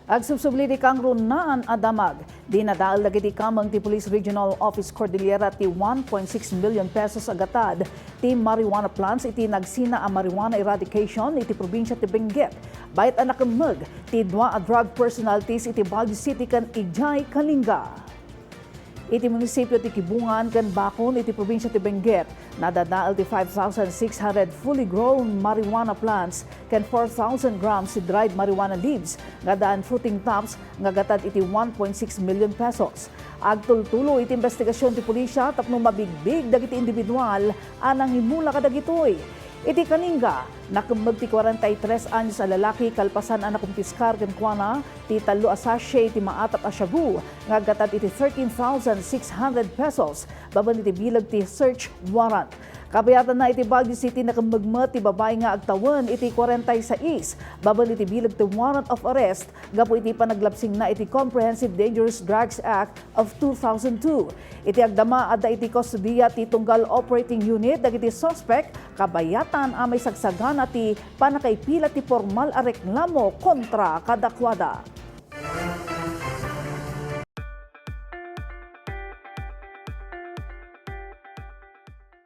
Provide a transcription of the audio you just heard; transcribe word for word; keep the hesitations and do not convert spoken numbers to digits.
Agsubsubli ti kangrunaan a damag. Dinadael dagiti kameng ti Police Regional Office Cordillera ti one point six million pesos a gatad ti marijuana plants iti nagsina a marijuana eradication iti probinsia ti Benguet. Bayat a nakemmeg ti dua a drug personalities iti Baguio City ken idiay Kalinga. Iti munisipio ti Kibungan ken Bacon iti probinsia ti Benguet, nadadael ti five thousand six hundred fully grown marijuana plants ken four thousand grams ti dried marijuana leaves nga addaan fruiting tops nga gatad iti one point six million pesos. Agtultulo iti investigasyon ti pulisya tapno mabigbig dagiti individual a nangimula kadagitoy. Iti Kalinga, nakemmeg ti forty-three anyos a lalaki kalpasan a nakumpiskar kenkuana ti tallo a sachet ti maatap a shabu nga aggatad iti thirteen thousand six hundred pesos babaen iti bileg ti search warrant. Kabayatanna, iti Baguio City, nakemmeg met ti babai nga agtawen iti forty-six babaen iti bileg ti warrant of arrest gapu iti panaglabsingna iti Comprehensive Dangerous Drugs Act of two thousand two. Iti agdama, adda iti kustodiya ti tunggal operating unit dagiti suspek kabayatan a maisagsaganna ti pannakaipila ti pormal a reklamo kontra kadakuada.